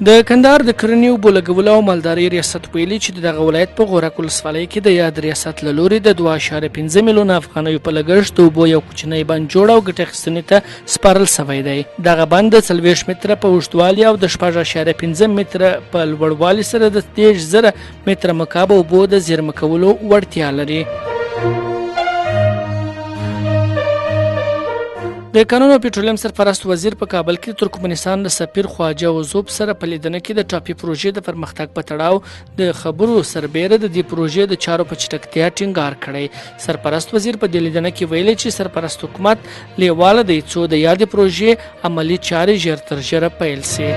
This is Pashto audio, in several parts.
د کندهار د کرنې، اوبو لګولو او مالدارۍ ریاست ویلي چې د دغه ولایت په غورک ولسوالۍ کې د یاد ریاست له لوري د 2.5 میلیونه افغانیو په لګښت د اوبو یو کوچنی بند جوړ او ګټې اخیستنې ته سپارل شوی دی. دغه بند د 40 متره په اوږدوالي او د 6.5 متره په لوړوالي سره د 30,000 متره مکعب اوبو د زیرمه کولو وړتیا لري. د کانونو او پټرولیم سرپرست وزیر په کابل کې د ترکمنستان له سفیر خواجه وزوب سره په لیدنه کې د ټاپي پروژې د پرمختګ په تړاو د خبرو سربېره د دې پروژې د چارو په چټکتیا ټینګار کړی. سرپرست وزیر په دې لیدنه کې ویلي چې سرپرست حکومت لیواله دی څو د یادې پروژې عملي چارې ژر تر ژره پیل شي.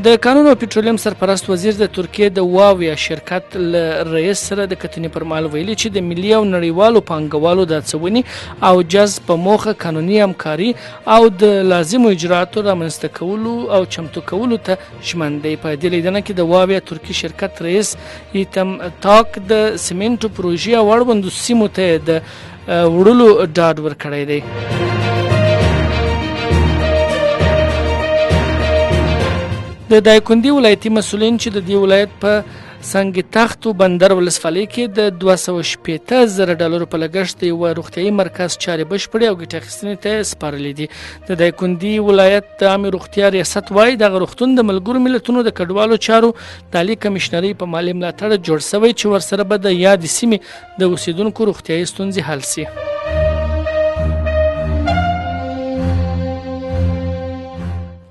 د کانونو او پټرولیم سرپرست وزیر د ترکیې د واویا شرکت له رئیس سره د کتنې پر مهال ویلي چې د ملي او نړیوالو پانګوالو د هڅونې او جذب په موخه قانوني همکاري او د لازمو اجرااتو رامنځته کولو او چمتو کولو ته ژمن دی. په دې لیدنه کې د واویا ترکي شرکت رئیس ایتم تاک د سیمنټو پروژې او اړوندو سیمو ته د وړلو ډاډ ورکړی دی. د دایکندي ولایتي مسولین چې د دې ولایت په سنګ تخت و بندر ولسوالۍ کې د 260 زره ډالرو په لګښت د یوه روغتیايي مرکز چارې بشپړې او ګټې اخیستنې ته سپارلې دي. د دایکندي ولایت د عامې روغتیا ریاست وايي، دغه روغتون د ملګرو ملتونو د کډوالو چارو د عالي کمشنرۍ په مالي ملاتړ جوړ شوی چې ورسره به د یادې سیمې د اوسیدونکو روغتیايي ستونزې حل شي.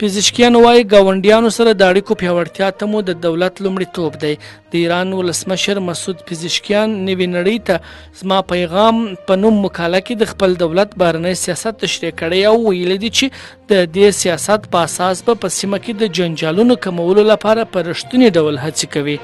پزشکیان وايي، ګاونډیانو سره د اړیکو پیاوړتیا ته مو د دولت لومړیتوب دی. د ایران ولسمشر مسعود پزشکیان نوې نړۍ ته زما پیغام په نوم مقاله کې د خپل دولت بهرنی سیاست تشریح کړی او ویلي دي چې د دې سیاست په اساس به په سیمه کې د جنجالونو کمولو لپاره په رښتوني ډول هڅې کوي.